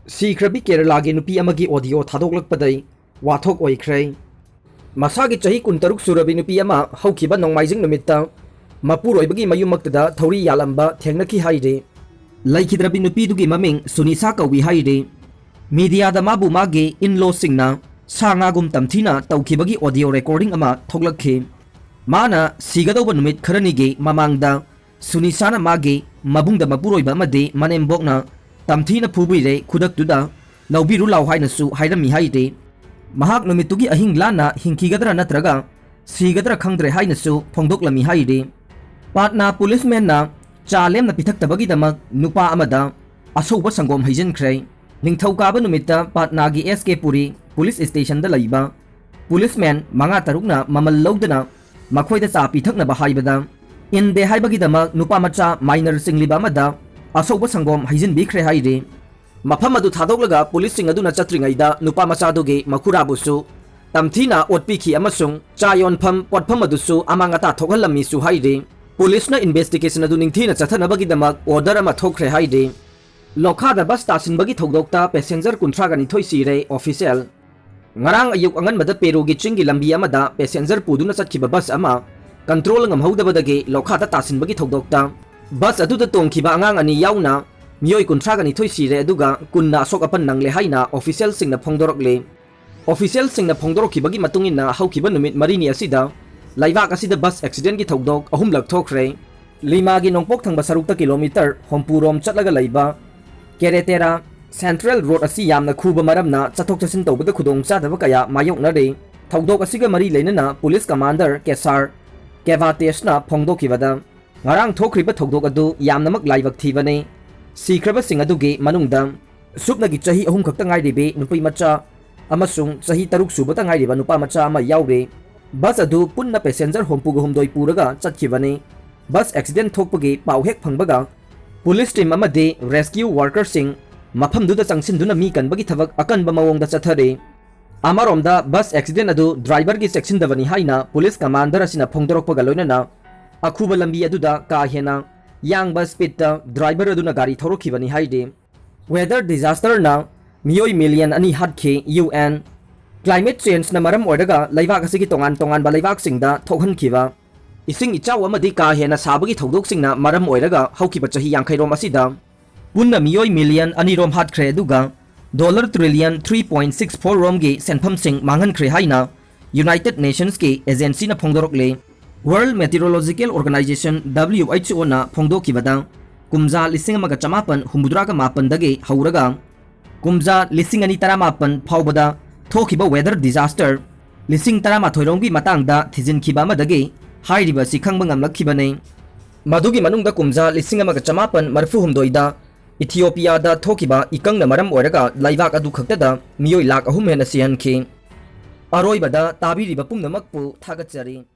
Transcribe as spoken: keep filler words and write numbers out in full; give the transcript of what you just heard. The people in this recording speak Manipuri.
ꯁꯤꯈ꯭ꯔꯕꯤ ꯀꯦꯔꯂꯥꯒꯤ ꯅꯨꯄꯤ ꯑꯃꯒꯤ ꯑꯣꯗꯤꯑꯣ ꯊꯥꯗꯣꯛꯂꯛꯄꯗꯩ ꯋꯥꯊꯣꯛ ꯑꯣꯏꯈ꯭ꯔꯦ꯫ ꯃꯁꯥꯒꯤ ꯆꯍꯤ ꯀꯨꯟꯇꯔꯨꯛ ꯁꯨꯔꯕꯤ ꯅꯨꯄꯤ ꯑꯃ ꯍꯧꯈꯤꯕ ꯅꯣꯡꯃꯥꯏꯖꯤꯡ ꯅꯨꯃꯤꯠꯇ ꯃꯄꯨꯔꯣꯏꯕꯒꯤ ꯃꯌꯨꯝꯃꯛꯇꯗ ꯊꯧꯔꯤ ꯌꯥꯜꯂꯝꯕ ꯊꯦꯡꯅꯈꯤ ꯍꯥꯏꯔꯤ꯫ ꯂꯩꯈꯤꯗ꯭ꯔꯕꯤ ꯅꯨꯄꯤꯗꯨꯒꯤ ꯃꯃꯤꯡ ꯁꯨꯅꯤꯁꯥ ꯀꯧꯏ ꯍꯥꯏꯔꯤ꯫ ꯃꯤꯗꯤꯌꯥꯗ ꯃꯥꯕꯨ ꯃꯥꯒꯤ ꯏꯟꯂꯣꯁꯤꯡꯅ ꯁꯥ ꯉꯥꯒꯨꯝ ꯇꯝꯊꯤꯅ ꯇꯧꯈꯤꯕꯒꯤ ꯑꯣꯗꯤꯑꯣ ꯔꯦꯀꯣꯔꯗꯤꯡ ꯑꯃ ꯊꯣꯛꯂꯛꯈꯤ꯫ ꯃꯥꯅ ꯁꯤꯒꯗꯧꯕ ꯅꯨꯃꯤꯠ ꯈꯔꯅꯤꯒꯤ ꯃꯃꯥꯡꯗ ꯁꯨꯅꯤꯁꯥꯅ ꯃꯥꯒꯤ ꯃꯕꯨꯡꯗ ꯃꯄꯨꯔꯣꯏꯕ ꯑꯃꯗꯤ ꯃꯅꯦꯝꯕꯣꯛꯅ ꯇꯝꯊꯤꯅ ꯐꯨꯕꯤꯔꯦ, ꯈꯨꯗꯛꯇꯨꯗ ꯂꯧꯕꯤꯔꯨ ꯂꯥꯎ ꯍꯥꯏꯅꯁꯨ ꯍꯥꯏꯔꯝꯃꯤ ꯍꯥꯏꯔꯤ꯫ ꯃꯍꯥꯛ ꯅꯨꯃꯤꯠꯇꯨꯒꯤ ꯑꯍꯤꯡ ꯂꯥꯟꯅ ꯍꯤꯡꯈꯤꯒꯗ꯭ꯔꯥ ꯅꯠꯇ꯭ꯔꯒ ꯁꯤꯒꯗ꯭ꯔꯥ ꯈꯪꯗ꯭ꯔꯦ ꯍꯥꯏꯅꯁꯨ ꯐꯣꯡꯗꯣꯛꯂꯝꯃꯤ ꯍꯥꯏꯔꯤ꯫ ꯄꯥꯠꯅꯥ ꯄꯨꯂꯤꯁꯃꯦꯟꯅ ꯆꯥ ꯂꯦꯝꯅ ꯄꯤꯊꯛꯇꯕꯒꯤꯗꯃꯛ ꯅꯨꯄꯥ ꯑꯃꯗ ꯑꯁꯧꯕ ꯁꯪꯒꯣꯝ ꯍꯩꯖꯤꯟꯈ꯭ꯔꯦ꯫ ꯅꯤꯡꯊꯧꯀꯥꯕ ꯅꯨꯃꯤꯠꯇ ꯄꯥꯠꯅꯥꯒꯤ ꯑꯦꯁ ꯀꯦ ꯄꯨꯔꯤ ꯄꯨꯂꯤꯁ ꯁ꯭ꯇꯦꯁꯟꯗ ꯂꯩꯕ ꯄꯨꯂꯤꯁꯃꯦꯟ ꯃꯉꯥ ꯇꯔꯨꯛꯅ ꯃꯃꯜ ꯂꯧꯗꯅ ꯃꯈꯣꯏꯗ ꯆꯥ ꯄꯤꯊꯛꯅꯕ ꯍꯥꯏꯕꯗ ꯏꯟꯗꯦ ꯍꯥꯏꯕꯒꯤꯗꯃꯛ ꯅꯨꯄꯥ ꯃꯆꯥ ꯃꯥꯏꯅꯔ ꯆꯤꯡꯂꯤꯕ ꯑꯃꯗ ꯑꯁꯧꯕ ꯁꯪꯒꯣꯝ ꯍꯩꯖꯤꯟꯕꯤꯈ꯭ꯔꯦ ꯍꯥꯏꯔꯤ꯫ ꯃꯐꯝ ꯑꯗꯨ ꯊꯥꯗꯣꯛꯂꯒ ꯄꯨꯂꯤꯁꯁꯤꯡ ꯑꯗꯨꯅ ꯆꯠꯇ꯭ꯔꯤꯉꯩꯗ ꯅꯨꯄꯥ ꯃꯆꯥꯗꯨꯒꯤ ꯃꯈꯨꯔꯥꯕꯨꯁꯨ ꯇꯝꯊꯤꯅ ꯑꯣꯠꯄꯤꯈꯤ ꯑꯃꯁꯨꯡ ꯆꯥ ꯌꯣꯟꯐꯝ ꯄꯣꯠꯐꯝ ꯑꯗꯨꯁꯨ ꯑꯃꯥꯡ ꯑꯇꯥ ꯊꯣꯛꯍꯜꯂꯝꯃꯤꯁꯨ ꯍꯥꯏꯔꯤ꯫ ꯄꯨꯂꯤꯁꯅ ꯏꯟꯚꯦꯁꯇꯤꯒꯦꯁꯟ ꯑꯗꯨ ꯅꯤꯡꯊꯤꯅ ꯆꯠꯊꯅꯕꯒꯤꯗꯃꯛ ꯑꯣꯔꯗꯔ ꯑꯃ ꯊꯣꯛꯈ꯭ꯔꯦ ꯍꯥꯏꯔꯤ꯫ ꯂꯣꯈꯥꯗ ꯕꯁ ꯇꯥꯁꯤꯟꯕꯒꯤ ꯊꯧꯗꯣꯛꯇ ꯄꯦꯁꯦꯟꯖꯔ ꯀꯨꯟꯊ꯭ꯔꯥꯒ ꯅꯤꯊꯣꯏ ꯁꯤꯔꯦ, ꯑꯣꯐꯤꯁꯤꯌꯦꯜ꯫ ꯉꯔꯥꯡ ꯑꯌꯨꯛ ꯑꯉꯟꯕꯗ ꯄꯦꯔꯨꯒꯤ ꯆꯤꯡꯒꯤ ꯂꯝꯕꯤ ꯑꯃꯗ ꯄꯦꯁꯦꯟꯖꯔ ꯄꯨꯗꯨꯅ ꯆꯠꯈꯤꯕ ꯕꯁ ꯑꯃ ꯀꯟꯇ꯭ꯔꯣꯜ ꯉꯝꯍꯧꯗꯕꯗꯒꯤ ꯂꯣꯈꯥꯗ ꯇꯥꯁꯤꯟꯕꯒꯤ ꯊꯧꯗꯣꯛꯇ ꯕꯁ ꯑꯗꯨꯗ ꯇꯣꯡꯈꯤꯕ ꯑꯉꯥꯡ ꯑꯅꯤ ꯌꯥꯎꯅ ꯃꯤꯑꯣꯏ ꯀꯨꯟꯊ꯭ꯔꯥꯒ ꯅꯤꯊꯣꯏ ꯁꯤꯔꯦ, ꯑꯗꯨꯒ ꯀꯨꯟꯅ ꯑꯁꯣꯛ ꯑꯄꯟ ꯅꯪꯂꯦ ꯍꯥꯏꯅ ꯑꯣꯐꯤꯁꯤꯌꯦꯜꯁꯤꯡꯅ ꯐꯣꯡꯗꯣꯔꯛꯂꯤ꯫ ꯑꯣꯐꯤꯁꯤꯌꯦꯜꯁꯤꯡꯅ ꯐꯣꯡꯗꯣꯔꯛꯈꯤꯕꯒꯤ ꯃꯇꯨꯡ ꯏꯟꯅ ꯍꯧꯈꯤꯕ ꯅꯨꯃꯤꯠ ꯃꯔꯤꯅꯤ ꯑꯁꯤꯗ ꯂꯩꯕꯥꯛ ꯑꯁꯤꯗ ꯕꯁ ꯑꯦꯛꯁꯤꯗꯦꯟꯒꯤ ꯊꯧꯗꯣꯛ ꯑꯍꯨꯝꯂꯛ ꯊꯣꯛꯈ꯭ꯔꯦ꯫ ꯂꯤꯃꯥꯒꯤ ꯅꯣꯡꯄꯣꯛ ꯊꯪꯕ ꯁꯔꯨꯛꯇ ꯀꯤꯂꯣꯃꯤꯇꯔ ꯍꯨꯝꯐꯨ ꯔꯣꯝ ꯆꯠꯂꯒ ꯂꯩꯕ ꯀꯦꯔꯦꯇꯦꯔꯥ ꯁꯦꯟꯇ꯭ꯔꯦꯜ ꯔꯣꯗ ꯑꯁꯤ ꯌꯥꯝꯅ ꯈꯨꯕ ꯃꯔꯝꯅ ꯆꯠꯊꯣꯛ ꯆꯠꯁꯤꯟ ꯇꯧꯕꯗ ꯈꯨꯗꯣꯡꯆꯥꯗꯕ ꯀꯌꯥ ꯃꯥꯌꯣꯛꯅꯔꯤ꯫ ꯊꯧꯗꯣꯛ ꯑꯁꯤꯒ ꯃꯔꯤ ꯂꯩꯅꯅ ꯄꯨꯂꯤꯁ ꯀꯃꯥꯟꯗꯔ ꯀꯦꯁꯥꯔ ꯀꯦꯚꯥꯇꯦꯁꯅ ꯐꯣꯡꯗꯣꯛꯈꯤꯕꯗ, ꯉꯔꯥꯡ ꯊꯣꯛꯈ꯭ꯔꯤꯕ ꯊꯧꯗꯣꯛ ꯑꯗꯨ ꯌꯥꯝꯅꯃꯛ ꯂꯥꯏꯕꯛ ꯊꯤꯕꯅꯤ꯫ ꯁꯤꯈ꯭ꯔꯕꯁꯤꯡ ꯑꯗꯨꯒꯤ ꯃꯅꯨꯡꯗ ꯁꯨꯞꯅꯒꯤ ꯆꯍꯤ ꯑꯍꯨꯝ ꯈꯛꯇ ꯉꯥꯏꯔꯤꯕꯤ ꯅꯨꯄꯤ ꯃꯆꯥ ꯑꯃꯁꯨꯡ ꯆꯍꯤ ꯇꯔꯨꯛ ꯁꯨꯕꯇ ꯉꯥꯏꯔꯤꯕ ꯅꯨꯄꯥ ꯃꯆꯥ ꯑꯃ ꯌꯥꯎꯔꯤ꯫ ꯕꯁ ꯑꯗꯨ ꯄꯨꯟꯅ ꯄꯦꯁꯦꯟꯖꯔ ꯍꯨꯝꯐꯨꯒ ꯍꯨꯝꯗꯣꯏ ꯄꯨꯔꯒ ꯆꯠꯈꯤꯕꯅꯤ꯫ ꯕꯁ ꯑꯦꯛꯁꯤꯗꯦꯟ ꯊꯣꯛꯄꯒꯤ ꯄꯥꯎ ꯍꯦꯛ ꯐꯪꯕꯒ ꯄꯨꯂꯤꯁ ꯇꯤꯝ ꯑꯃꯗꯤ ꯔꯦꯁꯀ꯭ꯌꯨ ꯋꯥꯔꯀꯔꯁꯤꯡ ꯃꯐꯝꯗꯨꯗ ꯆꯪꯁꯤꯟꯗꯨꯅ ꯃꯤ ꯀꯟꯕꯒꯤ ꯊꯕꯛ ꯑꯀꯟꯕ ꯃꯑꯣꯡꯗ ꯆꯠꯊꯔꯤ꯫ ꯑꯃꯔꯣꯝꯗ ꯕꯁ ꯑꯦꯛꯁꯤꯗꯦꯟ ꯑꯗꯨ ꯗ꯭ꯔꯥꯏꯚꯔꯒꯤ ꯆꯦꯛꯁꯤꯟꯗꯕꯅꯤ ꯍꯥꯏꯅ ꯄꯨꯂꯤꯁ ꯀꯃꯥꯟꯗꯔ ꯑꯁꯤꯅ ꯐꯣꯡꯗꯣꯔꯛꯄꯒ ꯂꯣꯏꯅꯅ ꯑꯈꯨꯕ ꯂꯝꯕꯤ ꯑꯗꯨꯗ ꯀꯥ ꯍꯦꯟꯅ ꯌꯥꯡꯕ ꯁ꯭ꯄꯤꯗꯇ ꯗ꯭ꯔꯥꯏꯚꯔ ꯑꯗꯨꯅ ꯒꯥꯔꯤ ꯊꯧꯔꯛꯈꯤꯕꯅꯤ ꯍꯥꯏꯔꯤ꯫ Weather disasterꯅ ꯃꯤꯑꯣꯏ ꯃꯤꯂꯤꯌꯟ ꯑꯅꯤ ꯍꯥꯠꯈꯤ꯫ U N. Climate changeꯅ ꯃꯔꯝ ꯑꯣꯏꯔꯒ ꯂꯩꯕꯥꯛ ꯑꯁꯤꯒꯤ ꯇꯣꯉꯥꯟ ꯇꯣꯉꯥꯟꯕ ꯂꯩꯕꯥꯛꯁꯤꯡꯗ ꯊꯣꯛꯍꯟꯈꯤꯕ ꯏꯁꯤꯡ ꯏꯆꯥꯎ ꯑꯃꯗꯤ ꯀꯥ ꯍꯦꯟꯅ ꯁꯥꯕꯒꯤ ꯊꯧꯗꯣꯛꯁꯤꯡꯅ ꯃꯔꯝ ꯑꯣꯏꯔꯒ ꯍꯧꯈꯤꯕ ꯆꯍꯤ ꯌꯥꯡꯈꯩ ꯔꯣꯝ ꯑꯁꯤꯗ ꯄꯨꯟꯅ ꯃꯤꯑꯣꯏ ꯃꯤꯂꯤꯌꯟ ꯑꯅꯤ ꯔꯣꯝ ꯍꯥꯠꯈ꯭ꯔꯦ, ꯑꯗꯨꯒ dollar trillion three point six four ꯔꯣꯝꯒꯤ ꯁꯦꯟꯐꯝꯁꯤꯡ ꯃꯥꯡꯍꯟꯈ꯭ꯔꯦ ꯍꯥꯏꯅ United Nationsꯀꯤ agencyꯅ ꯐꯣꯡꯗꯣꯔꯛꯂꯤ꯫ World Meteorological Organization, W H Oꯅ ꯐꯣꯡꯗꯣꯛꯈꯤꯕꯗ, ꯀꯨꯝꯖꯥ ꯂꯤꯁꯤꯡ ꯑꯃꯒ ꯆꯃꯥꯄꯟ ꯍꯨꯝꯐꯨꯇꯔꯥꯒ ꯃꯥꯄꯟꯗꯒꯤ ꯍꯧꯔꯒ ꯀꯨꯝꯖꯥ ꯂꯤꯁꯤꯡ ꯑꯅꯤ ꯇꯔꯥꯃꯥꯄꯟ ꯐꯥꯎꯕꯗ ꯊꯣꯛꯈꯤꯕ weather disaster ꯂꯤꯁꯤꯡ ꯇꯔꯥꯃꯥꯊꯣꯏ ꯔꯣꯝꯒꯤ ꯃꯇꯥꯡꯗ ꯊꯤꯖꯤꯟꯈꯤꯕ ꯑꯃꯗꯒꯤ ꯍꯥꯏꯔꯤꯕ ꯑꯁꯤ ꯈꯪꯕ ꯉꯝꯂꯛꯈꯤꯕꯅꯤ꯫ ꯃꯗꯨꯒꯤ ꯃꯅꯨꯡꯗ ꯀꯨꯝꯖꯥ ꯂꯤꯁꯤꯡ ꯑꯃꯒ ꯆꯃꯥꯄꯟ ꯃꯔꯤꯐꯨ ꯍꯨꯝꯗꯣꯏꯗ ꯏꯊꯤꯑꯣꯄꯤꯌꯥꯗ ꯊꯣꯛꯈꯤꯕ ꯏꯀꯪꯅ ꯃꯔꯝ ꯑꯣꯏꯔꯒ ꯂꯩꯕꯥꯛ ꯑꯗꯨ ꯈꯛꯇꯗ ꯃꯤꯑꯣꯏ ꯂꯥꯈ ꯑꯍꯨꯝ ꯍꯦꯟꯅ ꯁꯤꯍꯟꯈꯤ꯫ ꯑꯔꯣꯏꯕꯗ ꯇꯥꯕꯤꯔꯤꯕ ꯄꯨꯝꯅꯃꯛꯄꯨ ꯊꯥꯒꯠꯆꯔꯤ꯫